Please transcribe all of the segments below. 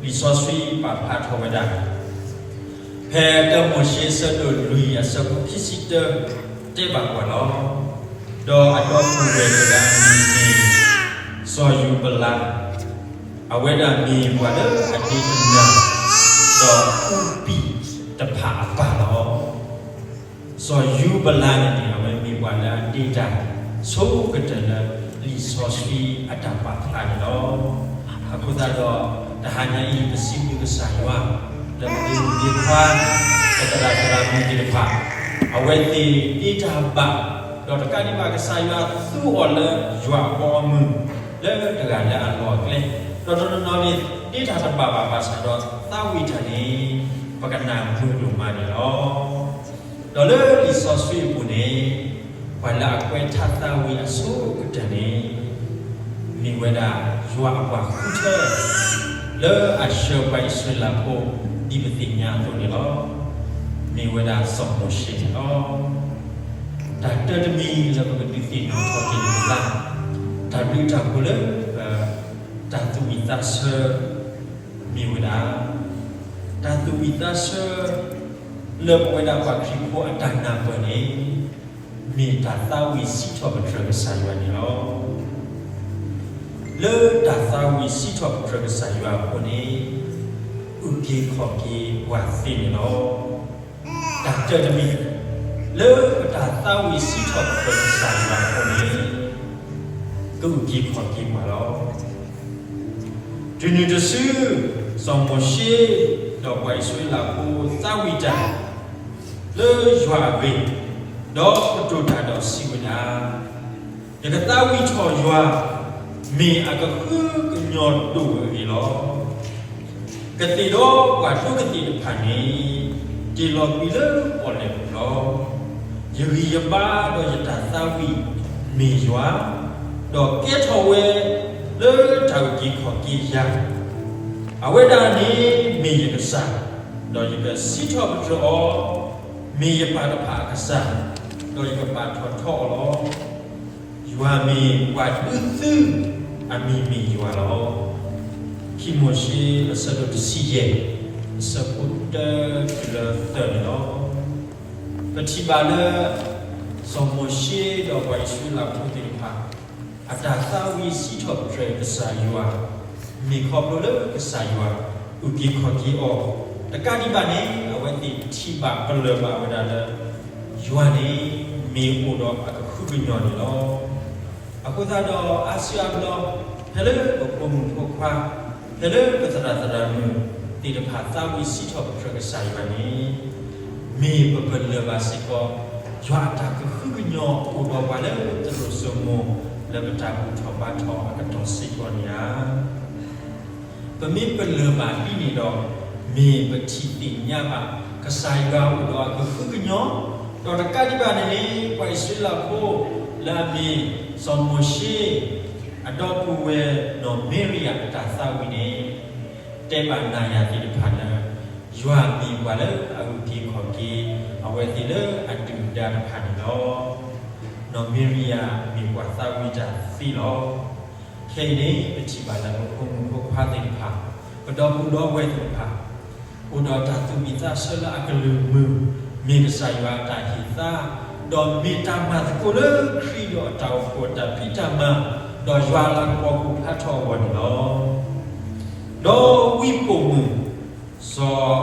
လံာ်စီဆှံပာ်ဖျါထီၣ်ဝဲဒၣ် ဖဲတၢမိၤၡ့အဆၢဒိၣ်လွံၢ်အဆၢဖိခံဆံတၢ တဲဘၣ်ပှၤလီၤ. ဒီးအဒီပုၢ်ဝဲၢ်တဂၤအမံၤမ့ၢ် စီၤယူဘလး, အဝဲဒၣ်မ့ၢ်ပှၤလၢအဒ့တနၤ ဒီးအူပံၣ်တဖၣ်အပၢ်လီၤ. စီၤယူဘလးန့ၣ်န့ၣ် အဝဲမ့ၢ်ပှၤလၢအဒ့တၢ်ဆိကတၢၢ်လၢလံာ်စီဆှံအတၢ်ပာ်ဖျါန့ၣ်လီၤ. အဃိသတးဒီး တဟါညါအံၤ ပစံးဘျုးကစၢ်ယွၤ လၢပသ့ၣ်မုၣ်သ့ၣ်ခွါ ပသရၣ်သရၣ်မုၣ်သ့ၣ်တဖၣ် အဝဲသ့ၣ်ဒ့တၢ်ဘၣ်, ဒီးတကးဒံးဘၣ်ကစၢ်ယွၤသူအီၤလၢယွၤအဘီအမုၢ် လၢတဂၤလၢအလီၢ်အကျဲ, ဒီးတနီၤနီၤန့ၣ် ဒ့တၢ်တဘၣ်ဘၣ်ဘၣ်ဆၣ်ဒီးသးဝံၣ်တၢ်န့ၣ် ပကနၣ်မုာ်ဒိၣ်မးန့ၣ်လီၤ. ဒီးလၢလံာ်စီဆှံအပူၤန့ၣ် ပှၤလၢအကွဲးထါသးဝံၣ်အဆိကတၢၢ်န့ၣ် မ့ၢ်ဝဲဒၣ်ယွၤအပှၤဃုထၢ လၢအဆှၢပှၤအံၣ်စရ့လးဖိ ဒ်ပသ့ၣ်ညါအသိးန့ၣ်လီၤ. မ့ၢ်ဝဲဒၣ်စီၤမိၤၡ့န့ၣ်လီၤ. တၢ်တၢတမံၤလၢပကဒုးသ့ၣ်နီၣ်ထီၣ်က့ၤန့ၣ်လၢ တၢ်ဘျုးတၢ်ဖှိၣ်လၢ တၢ်သူၣ်ဝံၣ်သးဆၢ မ့ၢ်ဝဲဒၣ် တၢ်သူၣ်ဝံၣ်သးဆၢ လၢပဝဲဒၣ်ပှၤခရံာ်ဖိအတၢ်နၢ်ပၢၢ်န့ၣ် မ့ၢ်တၢ်သးဝံၣ်စံးထီၣ်ပတြၢၤကစၢ်ယွၤန့ၣ်လီၤ. လၢတၢ်သးဝံၣ်စံးထီၣ်ပတြၢၤကစၢ်ယွၤအဃိန့ၣ် အုၣ်က့ၤခီၣ်က့ၤပှၤသ့န့ၣ်လီၤ. တၢ်တၢတမံၤ လၢပတၢ်သးဝံၣ်စံးထီၣ်ပတြၢၤကစၢ်ယွၤအဃိန့ၣ် ကအုၣ်က့ၤခီၣ်က့ၤပှၤလီၤ. တုၤနုၤတစု စီၤမိၤၡ့ ဒီးပှၤအံၣ်စရ့လးဖိသးဝံၣ်တၢ် လၢယွၤအဂ့ၢ်, ဒီးကတိၤတၢ်ဒီးစံးဝဲဒၣ်, ယကသးဝံၣ်ထီၣ်ယွၤ မ့ၢ်အကဃုကညီၤဒိၣ်အဂ့ၢ်လီၤ. ကသ့ၣ်ဒီးပှၤဒိကသ့ၣ်တဖၣ်န့ၣ် တ့ၢ်လီၤကွံာ်လၢပီၣ်လဲၣ်ပူၤလီၤ. ယဂံၢ်ယဘါဒီးယတၢ်သးဝံၣ်မ့ၢ်ယွၤ, ဒီးကဲထီၣ်ဝဲလၢတၢ်အုၣ်က့ၤခီၣ်က့ၤယၤ, အဝဲဒၣ်န့ၣ်မ့ၢ်ယကစၢ်, ဒီးယကစံးထီၣ်ပတြၢၤအီၤ, မ့ၢ်ယပၢ်တဖၣ်အကစၢ်, ဒီးယကပာ်ထီၣ်ထီအီၤလီၤ. ယွၤမ့ၢ်ပှၤဒုးသု, အမံၤမ့ၢ်ယွၤလီၤ. ခံမိၤၡ့အဆၢဒိၣ်တဆံယဲၢ်, အဆၢဖိတၢတုၤလၢသၢန့ၣ်လီၤ. ပထံၣ်ဘၣ်လၢ စီၤမိၤၡ့ဒီးပှၤအံၣ်စရ့လးဖိသ့ၣ်တဖၣ် အတၢ်သးဝံၣ်စံးထီၣ်ပတြၢၤကစၢ်ယွၤ မ့ၢ်ခီဖျိလၢကစၢ်ယွၤအုၣ်က့ၤခီၣ်က့ၤအီၤ, တကးဒံးဘၣ်န့ၣ် အဝဲသ့ၣ်ထံၣ်ဘၣ်ပလၢၢ်ဘၣ်ဝဲဒၣ်လၢ ယွၤန့ၣ်မ့ၢ်အိၣ်ဒီးအကဃုကညီၤန့ၣ်လီၤ. အဃိသတးဒီးအါစုအါဘျီ ဖဲလၢပဖိမုၣ်ဖိခွါ, ဖဲလၢပသရၣ်သရၣ်မုၣ်သ့ၣ်တဖၣ်သးဝံၣ်စံးထီၣ်ပတြၢၤကစၢ်ယွၤန့ၣ် မ့ၢ်ပပလၢၢ်ဘၣ်စ့ၢ်ကီး ယွၤအတၢ်ကဃုကညီၤအိၣ်ဒီးပှၤလၢတလိၣ်စိမိၤ လၢပတၢ်ဘူၣ်ထီၣ်ဘါထီၣ်အကတီၢ်စ့ၢ်ကီးန့ၣ်ဧါ. ပမ့ၢ်ပလၢၢ်ဘၣ်ဒ်န့ၣ်ဒီး မ့ၢ်ပထံၣ်သ့ၣ်ညါဘၣ် ကစၢ်ယွၤအိၣ်ဒီးအကဃုကညီၤ, ဒီးတကးဒံးဘၣ်န့ၣ်န့ၣ် ပှၤအံၣ်စရ့လးဖိ လၢအမ့ၢ်စီၤမိၤၡ့ အဒီပုၢ်ဝဲၢ်နီၢ်မ့ရံယၤအတၢ်သးဝံၣ်န့ၣ် တဲဘၣ်နၤယၤသ့ၣ်တဖၣ်လၢ ယွၤမ့ၢ်ပှၤလၢအအုၣ်က့ၤခီၣ်က့ၤ အဝဲသ့ၣ်လၢအဒုၣ်အဒါတဖၣ်န့ၣ်လီၤ. နီၢ်မ့ရံယၤမ့ၢ်ပှၤသးဝံၣ်တၢ်သ့လီၤ. ခဲအံၤန့ၣ် ပထံၣ်ဘၣ်လၢပဖိမုၣ်ဖိခွါသ့ၣ်တဖၣ်, ပဒီပုၢ်ဒီဝဲၢ်သ့ၣ်တဖၣ် အိၣ်ဒီးတၢ်သူၣ်ဝံၣ်သးဆၢလၢအကလုၢ်မုာ်, မ့ၢ်ကစၢ်ယွၤအတၢ်ဟ့ၣ်သါ, ဒီးမ့ၢ်တၢ်မၤသကိးလၢခရံာ်ဒီးအတၢ်အိၣ်ဖှိၣ်အတၢ်ဖံးတၢ်မၤ, ဒီးယွၤအလၤကပီၤကအိၣ်ဖျါထီၣ်အဂီၢ်န့ၣ်လီၤ. ဒီးဝံပိာ်မုၣ် စီၤ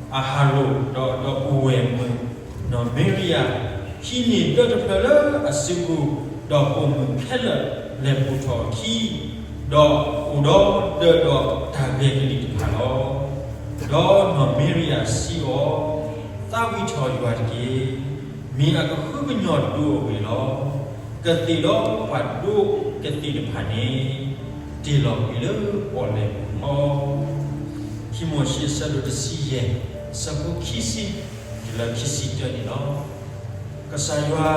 အၤဟရိၣ် ဒီးအဒီပုၢ်ဝဲၢ်မုၣ် နီၢ်မ့ရံယၤ ဟံးန့ၢ်ဒၢတဖျၢၣ်လၢအစုပူၤ, ဒီးပိာ်မုၣ်ခဲလၢာ်လဲၤပိာ်ထီၣ်အခံ, ဒီးအိၣ်ဒီးဒၢဒီးတၢ်ဂဲၤကလံၣ်တဖၣ်လီၤ. ဒီးနီၢ်မ့ရံယၤစံးအီၤ, သးဝံၣ်ထီၣ်ယွၤတက့ၢ်. မ့ၢ်အကဃုကညီၤဒိၣ်အဂ့ၢ်လီၤ. ကသ့ၣ်ဒီးပှၤဒိကသ့ၣ်တဖၣ်န့ၣ် တ့ၢ်လီၤကွံာ်လၢပီၣ်လဲၣ်ပူၤလီၤ. ခံမိၤၡ့အဆၢဒိၣ်တဆံယဲၢ် အဆၢဖိခံဆံ တုၤလၢခံဆံတၢန့ၣ်လီၤ. ကစၢ်ယွၤ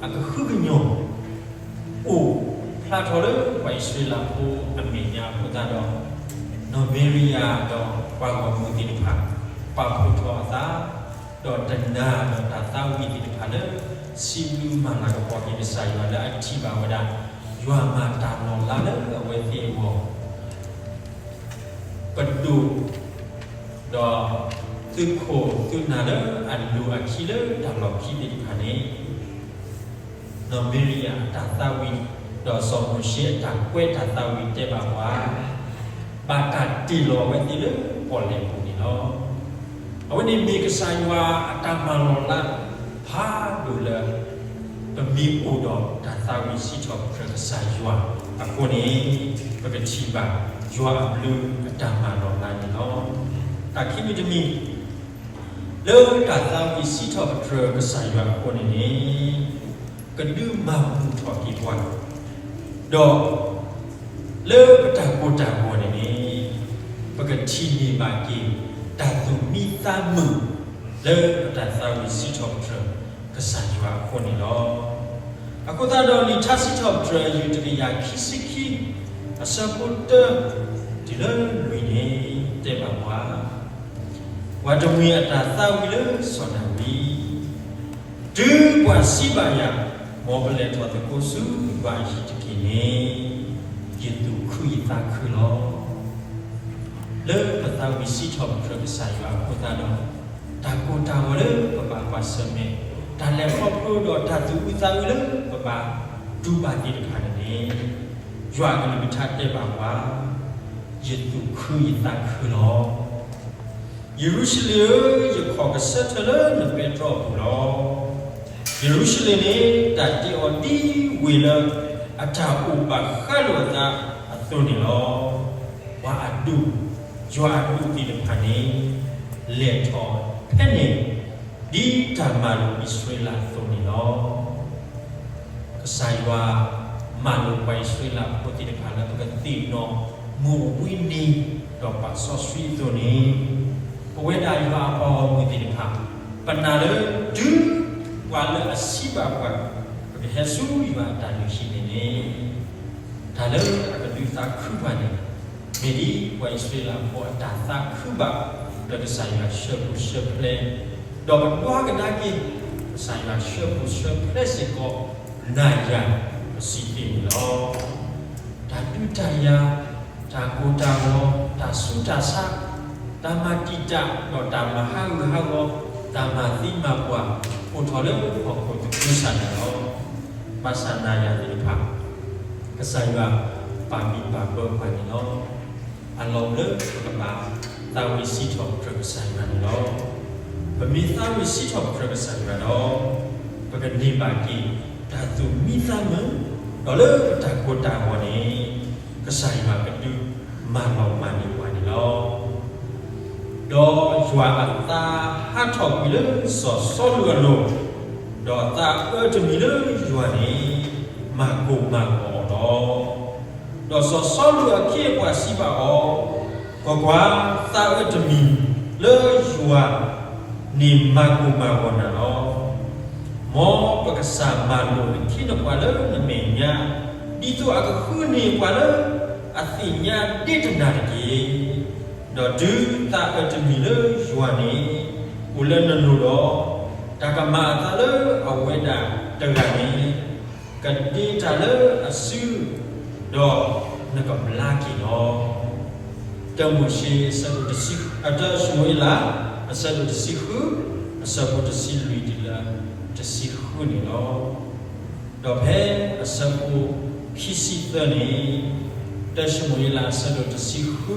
အကဃုကညီၤ အိၣ်ဖျါထီၣ်လၢပှၤအံၣ်စရ့လးဖိအမဲာ်ညါအဃိသတးဒီး, နီၢ်မ့ရံယၤဒီးပှၤဂီၢ်မုၢ်သ့ၣ်တဖၣ် ပာ်ဖှိၣ်ထီၣ်အသး, ဒီးတနာ်ဒီးတၢ်သးဝံၣ်သ့ၣ်တဖၣ်လၢ စံးဘျုးမၤလၤကပီၤက့ၤကစၢ်ယွၤလၢအထံၣ်ဘၣ်ဝဲဒၣ် ယွၤမၤတၢ်လီၤလးလၢအဝဲသ့ၣ်အဂီၢ် ပဒိၣ် ဒီးသုးခိၣ်သုးနၢ်လၢအလိၤအခံလၢတၢ်လီၢ်ခံသ့ၣ်တဖၣ်န့ၣ်, နီၢ်မံရယၤအတၢ်သးဝံၣ် ဒီးစီၤမိၤၡ့အတၢ်ကွဲးတၢ်သးဝံၣ်တဲဘၣ်ပှၤ, ဘၣ်တၢ်တ့ၢ်လီၤဝဲသ့ၣ်လၢပီၣ်လဲၣ်ပူၤန့ၣ်လီၤ. အဝဲန့ၣ်မ့ၢ်ကစၢ်ယွၤအတၢ်မၤလီၤလးဖးဒိၣ်လၢ ပမ့ၢ်အိၣ်ဒီးတၢ်သးဝံၣ်စံးထီၣ်ပတြၢၤကစၢ်ယွၤအဃိန့ၣ်, ပကထံၣ်ဘၣ်ယွၤအဘျုးအတၢ်မၤလီၤလးန့ၣ်လီၤ. တၢ်ခံမံၤတမံၤ လၢတၢ်သးဝံၣ်စံးထီၣ်ပတြၢၤကစၢ်ယွၤအဃိန့ၣ်န့ၣ်, ကဒုးမၤမုာ်ထီၣ်က့ၤပှၤ, ဒီး လၢပတၢ်ကိၢ်တၢ်ဂီၤန့ၣ်န့ၣ်, ပကထံၣ်န့ၢ်ဘၣ်က့ၤ တၢ်သူၣ်မံသးမုာ် လၢပတၢ်သးဝံၣ်စံးထီၣ်ပတြၢၤကစၢ်ယွၤအဃိန့ၣ်လီၤ. အဃိသတးဒီးလံာ်ထါစံးထီၣ်ပတြၢၤအယုၢ်တကယၤခံဆံခံ အဆၢဖိတၢ တုၤလၢလွံၢ်န့ၣ် တဲဘၣ်ပှၤ, ပှၤတမှံၤအတၢ်သးဝံၣ်လၢစီၤဒၤဝံး, တုၤပှၤစံးဘၣ်ယၤ, မ်ပလဲၤထီၣ်သကိးဆူယွၤအဟံၣ်တက့ၢ်န့ၣ်, ယသူၣ်ခုယသးခုလီၤ. လၢပသးဝံၣ်စံးထီၣ်ပတြၢၤကစၢ်ယွၤအဃိသတးဒီး, တၢ်ကိၢ်တၢ်ဂီၤလၢပဘၣ်ကွၢ်ဆၢၣ်မဲာ်, တၢ်လဲၤခီဖျိဒီးတၢ်သူၣ်အုးသးအုးလၢပဘၣ်တူၢ်ဘၣ်သ့ၣ်တဖၣ်န့ၣ်န့ၣ်, ယွၤအကလုၢ်ကထါတဲဘၣ်ပှၤ, ယသူၣ်ခုယသးခုလီၤ. ယရူၤၡလ့ၣ်ဧၢ, ယခီၣ်ကဆၢထၢၣ်လၢနပဲတြီအပူၤလီၤ. ယရူၤၡလ့ၣ်န့ၣ် တၢ်တ့အီၤဒ်ဝ့ၢ်လၢအတၢ်အိၣ်ဘၣ်ဃးလိာ်အသးအသိးန့ၣ်လီၤ. ပှၤအဒူၣ်, ယွၤအဒူၣ်သ့ၣ်တဖၣ်န့ၣ် လဲၤထီၣ်ဖဲန့ၣ် ဒ်တၢ်မၤလိာ်အံၣ်စရ့လးအသိးန့ၣ်လီၤ. ကစၢ်ယွၤမၤလိာ်ပှၤအံၣ်စရ့လးဖိသ့ၣ်တဖၣ်လၢ ပကသ့ၣ်နီၣ်မိၢ်ဝံနံၤ ဒီးပာ်စီဆှံအသိးန့ၣ်, ပဝဲဒၣ်ယွၤအပှၤဂီၢ်မုၢ်သ့ၣ်တဖၣ်, ပနာ်လၢတုၤပှၤလၢအစံးဘၣ်ပှၤ, ပကဟဲဆူယွၤအတၢ်လုၢ်ဟံၣ်န့ၣ်န့ၣ်, တၢ်လၢအကဒုးသးခုပှၤန့ၣ်, မ့ၢ်ဒ်ပှၤအံၣ်စရ့လးဖိအတၢ်သးခုဘၣ် လၢကစၢ်ယွၤဆှၢပူၤဆှၢပျဲ, ဒီးပဒွးကဒါက့ၤ ကစၢ်ယွၤဆှၢပူၤဆှၢပျဲစ့ၢ်ကီး နၤယၤပစံးသ့ၣ်န့ၣ်လီၤ. တၢ်ဒုးတၢ်ယၤ, တၢ်ကိၢ်တၢ်ဂီၤ, တၢ်ဆူးတၢ်ဆါ, တၢ်မၤတံာ်တာ် ဒီးတၢ်မၤဟးဂူာ်ဟးဂီၤ, တၢ်မၤသံမၤပှၢ် အိၣ်ထီၣ်လၢဟီၣ်ခိၣ်သကုၤဆးဒးလီၤ. ဘၣ်ဆၣ်နၤယၤသ့ၣ်တဖၣ်, ကစၢ်ယွၤပာ်မံပာ်ပၢပှၤန့ၣ်လီၤ. အလီၢ်လၢပကဘၣ်သးဝံၣ်စံးထီၣ်ပတြၢၤကစၢ်ယွၤန့ၣ်လီၤ. ပမ့ၢ်သးဝံၣ်စံးထီၣ်ပတြၢၤကစၢ်ယွၤဒီး, ပကန့ၢ်ဘၣ်က့ၤ တၢ်သူၣ်မံသးမုာ်, ဒီးလၢပတၢ်ကိၢ်တၢ်ဂီၤန့ၣ်, ကစၢ်ယွၤကဒုးမၤလီၤမၢ်န့ၢ်ပှၤန့ၣ်လီၤ. ဒီးယွၤအသးဟးထီၣ်ကွံာ်လၢစီၤစီလူးအလိၤ, ဒီးသးအၢတမံၤလၢယွၤန့ၣ် မၤကိၢ်မၤဂီၤအီၤလီၤ. ဒီးစီၤစီလူးအခ့အပှၤစံးဘၣ်အီၤ, ကွၢ်ကွၢ်, သးအၢတမံၤလၢယွၤန့ၣ်မၤကိၢ်မၤဂီၤနၤလီၤ. မ်ပကစၢ်မၤလိာ်နခ့နပှၤလၢနမဲာ်ညါ, ဒ်သိးအကဃုန့ၢ်ပှၤလၢအသ့ၣ်ညါဒ့တနၤတက့ၢ်. ဒီးတုၤသးအၢတမံၤလၢယွၤန့ၣ် အိၣ်လၢနလိၤဒီး, တၢ်ကမၤအသးလၢအဝဲဒၣ်တဂၤန့ၣ် ကတ့တၢ်လၢအစု, ဒီးနကဘျါက့ၤလီၤ. တၢမိၤၡ့အဆၢဒိၣ်တဆံ, အတၢၡမူၤအ့လး အဆၢဒိၣ်တဆံဃု, အဆၢဖိတဆံလွံၢ်တုၤလၢတဆံဃုန့ၣ်လီၤ. ဒီးဖဲအဆၢဖိခံဆံသၢန့ၣ်, တၢၡမူၤအ့လးအဆၢဒိၣ်တဆံဃု,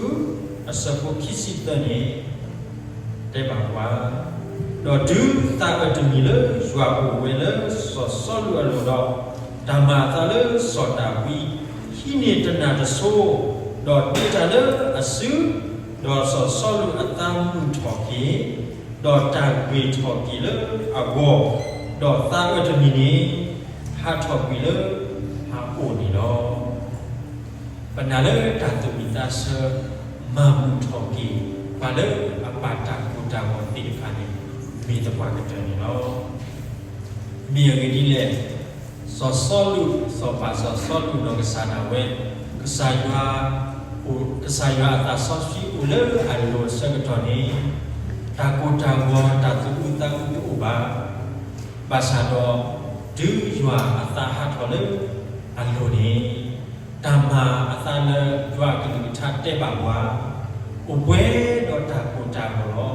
အဆၢဖိခံဆံသၢန့ၣ် တဲဘၣ်ပှၤ, ဒီးတုၤသးအၢတမံၤလၢယွၤအိၣ်ဝဲလၢစီၤစီလူးအလိၤဒီး, တၢ်မၤအသးလၢစီၤဒၤဝံးဟံးန့ၢ်တနၢ်တဆိ, ဒီးတ့တၢ်လၢအစု, ဒီးစီၤစီလူးအသးမုာ်ထီၣ်က့ၤ, ဒီးတၢ်ဂ့ၤထီၣ်က့ၤလၢအဂီၢ်, ဒီးသးအၢတမံၤန့ၣ် ဟးထီၣ်ကွံာ်လၢအအိၣ်န့ၣ်လီၤ. ပနာ်လၢတၢ်သူၣ်ဝံၣ်သးဆၢ မၤမုာ်ထီၣ်က့ၤ ပှၤလၢအဘၣ်တၢ်ကိၢ်တၢ်ဂီၤသ့ၣ်တဖၣ်န့ၣ် မ့ၢ်သပှၢ်ကတၢၢ်န့ၣ်လီၤ. မ့ၢ်အဂ့ၢ်ဒ်လဲၣ်, စီၤစီလူး, စီၤပၤစီၤစီလူးနီၢ်ကစၢ်ဒၣ်ဝဲ, ကစၢ်ယွၤ, ကစၢ်ယွၤအသးစီဆှံအိၣ်လၢအလိၤအဆၢကတီၢ်န့ၣ်, တၢ်ကိၢ်တၢ်ဂီၤ တၢ်သူၣ်အုးသးအုးတအိၣ်ဘၣ်. ဘၣ်ဆၣ်ဒီး, တုၤယွၤအသးဟးထီၣ်လၢအလိၤန့ၣ်, တၢ်မၤအသးလၢယွၤအကလုၢ်ကထါတဲဘၣ်ပှၤ, အိၣ်ပှဲၤဒီးတၢ်ကိၢ်တၢ်ဂီၤလီၤ.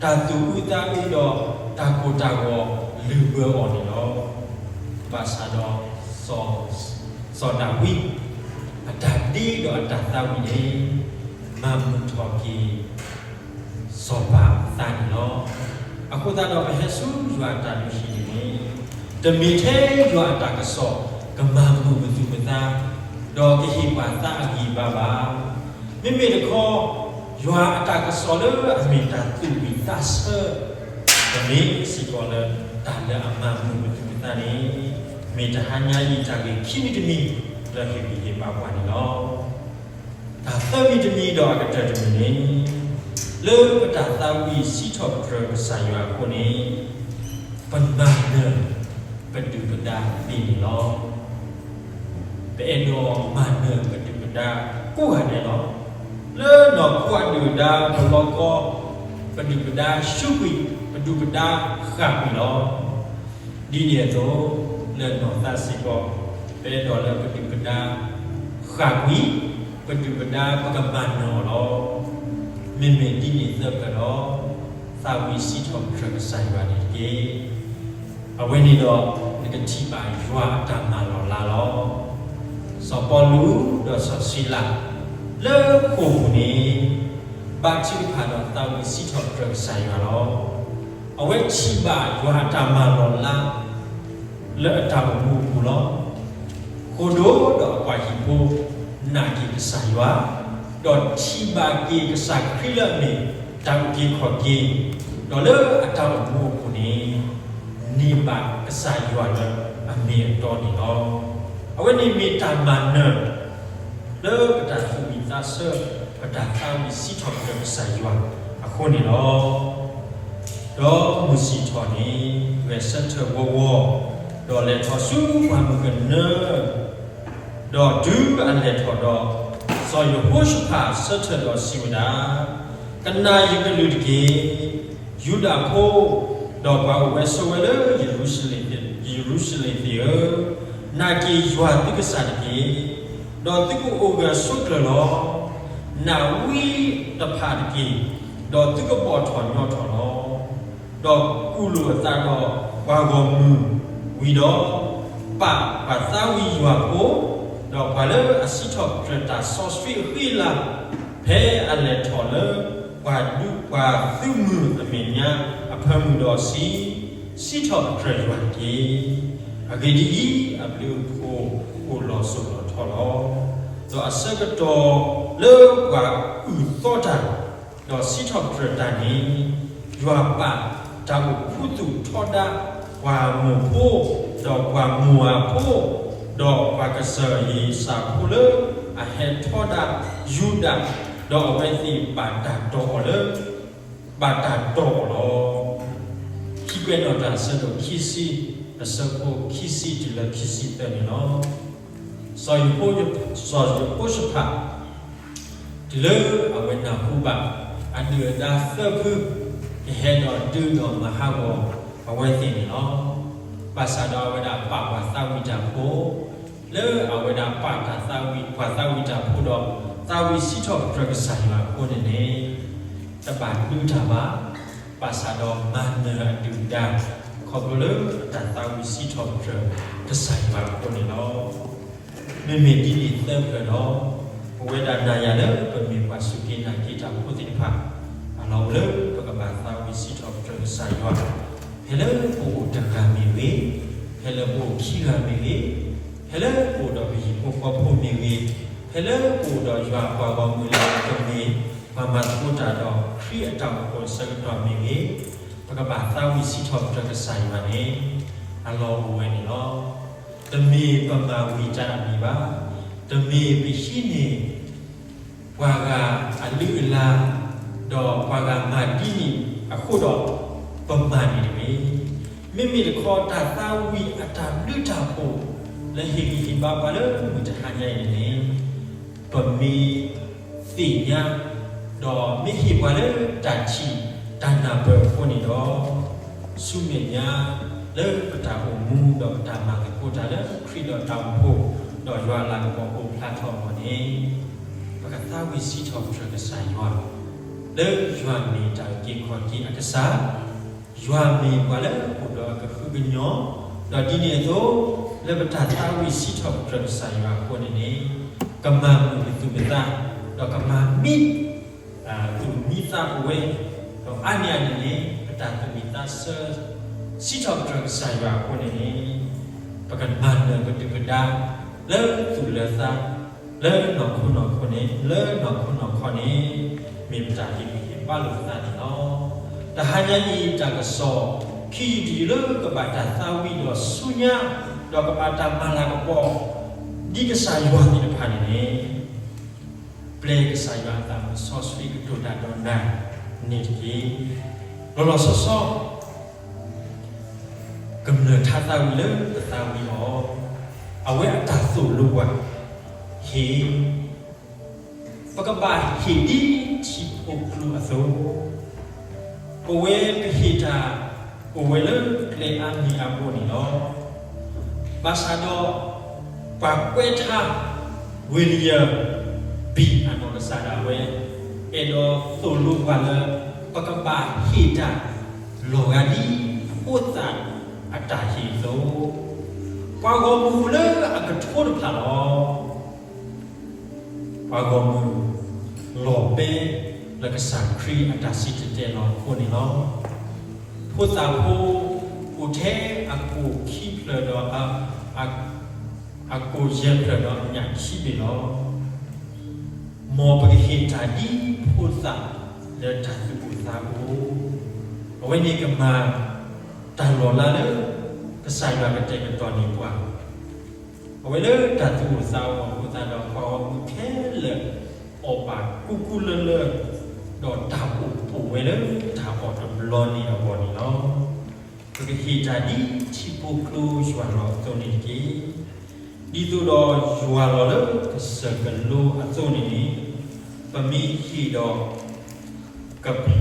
တၢ်သူၣ်အုးသးအုးဒီးတၢ်ကိၢ်တၢ်ဂီၤလုၢ်ဘၢအီၤန့ၣ်လီၤ. ဘၣ်ဆၣ်ဒီး စီၤဒၤဝံး အတၢ်ဒ့ဒီးအတၢ်သးဝံၣ်န့ၣ် မၤမုာ်ထီၣ်က့ၤ စီၤပၤအသးန့ၣ်လီၤ. အဃိသတးဒီးပဟဲဆူယွၤအတၢ်လုၢ်ဟံၣ်န့ၣ် တမ့ၢ်ထဲယွၤအတၢ်ကစီၣ်ကမၤမုာ်ပသူၣ်ပသး ဒီးကဟ့ၣ်ပှၤသးအဂံၢ်ဘါဘၣ်. မ့မ့ၢ်တခီ ယွၤအတၢ်ကစီၣ်လၢအမ့ၢ်တၢ်သူၣ်ဝံၣ်သးဆၢ ကမ့ၢ်စ့ၢ်ကီးလၢတၢ်လၢအမၤမုာ်ပသူၣ်ပသးန့ၣ် မ့ၢ်တဟါညါအံၤတၢ်ဂ့ၢ်ခံမံၤတမံၤ လၢဟ့ၣ်ဂံၢ်ဟ့ၣ်ဘါပှၤန့ၣ်လီၤ. တၢ်သၢမံၤတမံၤဒီးအကတၢၢ်တမံၤန့ၣ် လၢပတၢ်သးဝံၣ်စံးထီၣ်ပတြၢၤကစၢ်ယွၤအဃိန့ၣ် ပမၤနၢၤပဒုၣ်ပဒါသ့န့ၣ်လီၤ. ပအဲၣ်ဒိးမၤနၢၤပဒုၣ်ပဒါကိးဂၤဒဲးလီၤ. လၢနီၢ်ခိအဒုၣ်အဒါ ပလီၢ်ကီ ပဒုၣ်ပဒါဆူးကွံာ် ပဒုၣ်ပဒါဃၣ်ကွံာ်လီၤ. ဒ်န့ၣ်အသိး လၢနီၢ်သးစ့ၢ်ကီး ပအဲၣ်ဒိးလၢပဒုၣ်ပဒါဃၣ်ကွံာ် ပဒုၣ်ပဒါပကမၤနၢၤအီၤလီၤ. မ့မ့ၢ်ဒ်န့ၣ်သၢဖျၢၣ်ဒီး သးဝံၣ်စံးထီၣ်ပတြၢၤကစၢ်ယွၤန့ၣ်တက့ၢ်. အဝဲန့ၣ်ဒီး နကထံၣ်ဘၣ်ယွၤအတၢ်မၤလီၤလးလီၤ. စီၤပီလူးဒီးစီၤစံလၤ လၢဃိာ်ပူၤန့ၣ် ဘါထုကဖၣ်ဒီးသးဝံၣ်စံးထီၣ်ပတြၢၤကစၢ်ယွၤလီၤ. အဝဲထံၣ်ဘၣ်ယွၤအတၢ်မၤလီၤလး လၢအတၢ်အိၣ်မူအပူၤလီၤ. ဃိာ်ဒိၣ်ဒီးအပှၤဟံၣ်ဖိ နာ်က့ၤကစၢ်ယွၤ, ဒီးထံၣ်ဘၣ်က့ၤကစၢ်ခရံာ်လၢအမ့ၢ်တၢ်အုၣ်က့ၤခီၣ်က့ၤ, ဒီးလၢအတၢ်အိၣ်မူအပူၤန့ၣ် န့ၢ်ဘၣ်ကစၢ်ယွၤလၢအမ့ၢ်အတီန့ၣ်လီၤ. အဝဲန့ၣ်မ့ၢ်တၢ်မၤနၢၤ လၢပတၢ်သူၣ်ဝံၣ်သးဆၢ ပတၢ်သးဝံၣ်စံးထီၣ်ပတြၢၤကစၢ်ယွၤအဃိန့ၣ်လီၤ. ဒီးမုၢ်ဆ့ၣ်ထီၣ်န့ၣ် ဂဲၤဆၢထၢၣ်ဝီဝီ, ဒီးလဲၤထီၣ်ဆူပှၢ်မုၢ်ကနၢ, ဒီးတုၤအလဲၤထီၣ်ဒီး, စီၤယဟိၤၡဖးဆၢထၢၣ်ဒီးစံးဝဲဒၣ်, ကနၣ်ယကလုၢ်တက့ၢ်. ယူဒၤဖိ, ဒီးပှၤအိၣ်ဝဲဆိးဝဲလၢယရူၤၡလ့ၣ်သ့ၣ်ဧၢ, နာ်က့ၤယွၤသုကစၢ်တက့ၢ်. ဒီးသုကအိၣ်ဂၢၢ်ဆိးကျၢၤလီၤ. နာ်ဝံတဖၣ်တက့ၢ်, ဒီးသုကဘီၣ်ထီၣ်ညီထီၣ်လီၤ. ဒီးကူၣ်လိာ်အသးဒီးပှၤဂီၢ်မုၢ်ဝံၤဒီး, ပာ်ပှၤသးဝံၣ်ယွၤဖိ, ဒီးပှၤလၢအစံးထီၣ်ပတြၢၤတၢ်စီဆှံအဃံအလၤ, ဖဲအလဲၤထီၣ်လၢပှၤဒူပှၤသုးမုၢ်အမဲာ်ညါအဖၢမုၢ်ဒီးစံး, စံးထီၣ်ပတြၢၤယွၤတက့ၢ်. အဂ့ၢ်ဒ်အံၤ, အဘျုးအဖှိၣ်အိၣ်လီၤစိၤလီၤထီလီၤ. ဒီးအဆၢကတီၢ်လၢပှၤအုၣ်သီတၢ် ဒီးစံးထီၣ်ပတြၢၤတၢ်န့ၣ်, ယွၤပာ်တၢ်အိၣ်ခူသူၣ်ထီဒါပှၤမိၢ်ဖိ, ဒီးပှၤမိၤဧၤဖိ, ဒီးပှၤကစၢၢ်ဧ့ၤစၢဖိလၢအဟဲထီဒါယူဒၤ, ဒီးအဝဲသ့ၣ်ဘၣ်တၢ်တီၢ်အီၤလၢ, ဘၣ်တၢ်တီၢ်အီၤလီၤ. ခံကွဲးနီၣ်တၢ်အဆၢဒိၣ်ခံဆံ, အဆၢဖိခံဆံတုၤလၢခံဆံသၢန့ၣ်လီၤ. စီၤယဟိ, စီၤယဟိၤၡဖး တုၤလၢအဝဲနၢ်ဟူဘၣ် အဒုၣ်အဒါသၢဖု ကဟဲဒီးဒုးဒီးမၤဟးဂီၤအဝဲသ့ၣ်န့ၣ်လီၤ. ဘၣ်ဆၣ်ဒီးအဝဲဒၣ်ပာ်ပှၤသးဝံၣ်တၢ်ဖိ, လၢအဝဲဒၣ်ပာ်တၢ်သးဝံၣ် ပှၤသးဝံၣ်တၢ်ဖိဒီး သးဝံၣ်စံးထီၣ်ပတြၢၤကစၢ်ယွၤအဃိန့ၣ်န့ၣ်, တဘၣ်ဒုးတၢ်ဘၣ်, ဘၣ်ဆၣ်ဒီးမၤနၢၤအဒုၣ်အဒါ ခီဖျိလၢအတၢ်သးဝံၣ်စံးထီၣ်ပတြၢၤကစၢ်ယွၤအဃိန့ၣ်လီၤ. မ့မ့ၢ်ဒ်န့ၣ်သၢဖျၢၣ်ဒီး, ပဝဲဒၣ်နၤယၤလၢပမ့ၢ်ပှၤစူၢ်က့ၤနာ်က့ၤတၢ်ဖိသ့ၣ်တဖၣ်, အလီၢ်အိၣ်လၢပကဘၣ်သးဝံၣ်စံးထီၣ်ပတြၢၤကစၢ်ယွၤ, ဖဲလၢပအိၣ်တဂၤမ့ၢ်ဂ့ၤ, ဖဲလၢပအိၣ်ခံဂၤမ့ၢ်ဂ့ၤ, ဖဲလၢပအိၣ်ဒီးပဟံၣ်ဖိဃီဖိမ့ၢ်ဂ့ၤ, ဖဲလၢပအိၣ်ဒီးယွၤအပှၤဂီၢ်မုၢ်လၢအကမ့ၢ်ပှၤမၤသကိးတၢ်ဒီးခရံာ်အတၢ်အိၣ်ဖှိၣ်အဆၢကတီၢ်မ့ၢ်ဂ့ၤ, ပကဘၣ်သးဝံၣ်စံးထီၣ်ပတြၢၤကစၢ်ယွၤန့ၣ် အလီၢ်အိၣ်ဝဲန့ၣ်လီၤ. တမ့ၢ်ပမၤဝံၤတၢ်အမံၤဘၣ်, တမ့ၢ်ပဟံးန့ၢ် ပှၤဂၤအလုၢ်အလၢ်, ဒီးပှၤဂၤမၤဒ်န့ၣ်အဃိဒီး ပမၤန့ၣ်တမ့ၢ်. မ့မ့ၢ်တခီ တၢ်သးဝံၣ်အတၢ်ဘျုးတၢ်ဖှိၣ် လၢဟ့ၣ်ဂံၢ်ဟ့ၣ်ဘါပှၤလၢမုၢ်တဟါညါအံၤန့ၣ်န့ၣ်, ပမ့ၢ်သ့ၣ်ညါ ဒီးမ့ၢ်ဟ့ၣ်ပှၤလၢတၢ်ထံၣ်တၢ်နၢ်ပၢၢ်အဃိန့ၣ်ဒီး, ဆူမဲာ်ညါလၢပတၢ်အိၣ်မူဒီးပတၢ်မၤသကိးတၢ်လၢခရံာ်ဒီးတၢ်အိၣ်ဖှိၣ်, ဒီးယွၤအလၤကပီၤအိၣ်ဖျါထီၣ်အဂီၢ်န့ၣ်, ပကသးဝံၣ်စံးထီၣ်ပတြၢၤကစၢ်ယွၤ လၢယွၤမ့ၢ်တၢ်အုၣ်က့ၤခီၣ်က့ၤအကစၢ်, ယွၤမ့ၢ်ပှၤလၢအိၣ်ဒီးအကဟုကညီၢ်, ဒီးဒ်န့ၣ်အသိး, လၢပတၢ်သးဝံၣ်စံးထီၣ်ပတြၢၤကစၢ်ယွၤအဃိန့ၣ်န့ၣ်, ကမၤမုာ်ပသူၣ်ပသး, ဒီးကမၤမံ သူၣ်မံသးပဝဲ, ဒီးအါန့ၢ်အန့ၣ်န့ၣ် ပတၢ်သူၣ်ဝံၣ်သးဆၢ စံးထီၣ်ပတြၢၤကစၢ်ယွၤအဃိန့ၣ်န့ၣ်, ပကမၤနၢၤပဒုၣ်ပဒါ လၢသူၣ်လၢသး, လၢနီၢ်ခိနီၢ်ခိန့ၣ်, လၢနီၢ်ခိနီၢ်ခီန့ၣ်, မ့ၢ်ပတၢ်ဟ့ၣ်ဂံၢ်ဟ့ၣ်ဘါလိာ်ပသးန့ၣ်လီၤ. တဟါညါအံၤတၢ်ကစီၣ် ခံယုၢ်တယုၢ်လၢကဘၣ်တၢ်သးဝံၣ်ဒီးဆူညါ, ဒီးကဘၣ်တၢ်မၤလၤကပီၤ ဒ်ကစၢ်ယွၤသ့ၣ်တဖၣ်န့ၣ်န့ၣ်, ပျဲကစၢ်ယွၤအသးစီဆှံကတိၤတၢ်ဒီးနၤန့ၣ်တက့ၢ်. လီၤလီၤဆီဆီ ကမျၢၢ်ထါသးဝံၣ်လၢပသးဝံၣ်အီၤ, အဝဲအတၢ်သိၣ်လိပှၤ, ဟ့ၣ်, ပကဘၣ်ဟ့ၣ်ဒ်ထံဖိကျိအသိး, ပဝဲပဟ့ၣ်တၢ်အိၣ်ဝဲလၢကျဲအါမံၤအါဘိန့ၣ်လီၤ. ဘၣ်ဆၣ်ဒီး ပှၤကွဲးထါ William B အနီၢ်ကစၢ်ဒၣ်ဝဲ အဲၣ်ဒိးသိၣ်လိပှၤလၢ ပကဘၣ်ဟ့ၣ်တၢ် လီၤဂာ်ဒ်ဖိသၣ်အတၢ်ဟ့ၣ်အသိး, ပှၤဂီၢ်မုၢ်အိၣ်လၢအကထိတဖၣ်လီၤ. ပှၤဂီၢ်မုၢ် လီၤဘဲလၢကစၢ်ခရံာ်အတၢ်စံၣ်တဲၤတဲလီၤအဃိန့ၣ်လီၤ. ဖိသၣ်ဖိ အိၣ်ထဲအကိၣ်ခံဖျၢၣ်ဒီး အကိၣ်ယဲၢ်ဖျၢၣ်ဒီးအညၣ်ခံဘ့ၣ်လီၤ. မ်ပကဟ့ၣ်တၢ်ဒ်ဖိသၣ်လၢတၢ်သူၣ်အိၣ်သးအိၣ်, အဝဲန့ၣ်ကမၤတၢ်လီၤလးလၢ ကစၢ်ယွၤကတဲာ်ကတီၤန့ၢ်ပှၤ အဝဲလၢတၢ်သူၣ်အိၣ်သးအိၣ်အဃိသတးဒီး ပှၤဂီၢ်မုၢ်ခဲလၢာ် အီၣ်ဘၣ်ကူကူလၢလၢ ဒီးတၢ်အိၣ်ဖှိၣ်ဝဲလၢတၢ်အီၣ်တဘျီန့ၣ်အဂီၢ်န့ၣ်လီၤ. ပကဟ့ၣ်တၢ်ဒ်ထံဖိကျိယွၤလီၤအသိးန့ၣ်တက့ၢ်. ဒ်သိးဒီးယွၤလီၤလၢကစၢၢ်ကလိအသိးန့ၣ်န့ၣ်, ပမ့ၢ်ဟ့ၣ်ဒီး ကဖျါ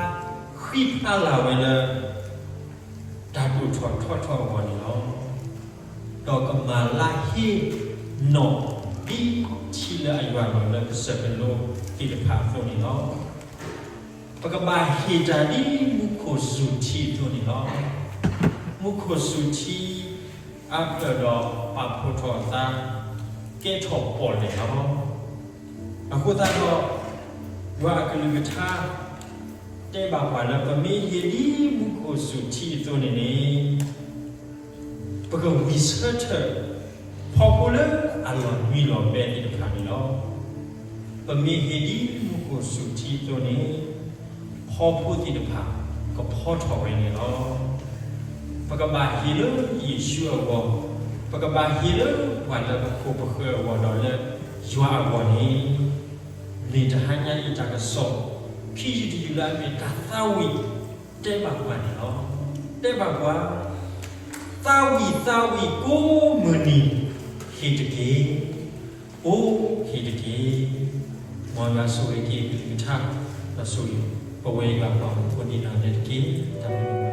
ဃံဖျါလၤဝဲလၢ တၢ်ဒိၣ်ထီၣ်ထီထီၣ်အဂီၢ်န့ၣ်လီၤ. ဒီးကမၤလၢဟ့ၣ်နီၣ်ဒ်ထံလၢအယွၤလီၤလၢကစၢၢ်ကလိသ့ၣ်တဖၣ်အသိးန့ၣ်လီၤ. ပကဘၣ်ဟ့ၣ်တၢ်ဒ်မူခိၣ်စူၤထံအသိးန့ၣ်လီၤ. မူခိၣ်စူၤထံ အါဖျၢၣ်ဒီးပာ်ဖှိၣ်ထီၣ်အသး ကဲထီၣ်ပီၣ်လဲၣ်လီၤ. အဃိသတးဒီး ယွၤအကလုၢ်ကထါ တဲဘၣ်ပှၤလၢ ပမ့ၢ်ဟ့ၣ်ဒ်မူခိၣ်စူၤထံအသိးန့ၣ်န့ၣ် ပကဝံၣ်ဆၢထၢၣ် ဖီဖိလၢအလီၢ်နွံလီၢ်ဘဲသ့ၣ်တဖၣ်န့ၣ်လီၤ. ပမ့ၢ်ဟ့ၣ်ဒ်မူခိၣ်စူၤထံအသိးန့ၣ် ဖီဖိသ့ၣ်တဖၣ် ကဖီထီၣ်ဝဲန့ၣ်လီၤ. ပကဘၣ်ဟ့ၣ်လၢယ့ၣ်ၡူးအဂီၢ်, ပကဘၣ်ဟ့ၣ်လၢပှၤလၢပခိၣ်ပဃၢၤအဂီၢ်ဒီးလၢယွၤအဂီၢ်န့ၣ်, မ့ၢ်တဟါညါအံၤတၢ်ကစီၣ် ခံယုၢ်တယုၢ်လၢအမ့ၢ်တၢ်သးဝံၣ် တဲဘၣ်ပှၤန့ၣ်လီၤ. တဲဘၣ်ပှၤ သးဝံၣ်သးဝံၣ်ကိးမုၢ်နံၤ ဟ့ၣ်တက့ၢ်, အိၣ်ဟ့ၣ်တက့ၢ်. မ်ယွၤဆိၣ်ဂ့ၤက့ၤကလုၢ်ကထါ ဒီးဆိၣ်ဂ့ၤ ပဝဲယွၤပှၤဟီၣ်ခိၣ်ဖိဒ်န့ၣ်တက့ၢ်. တၢ်ဘျုး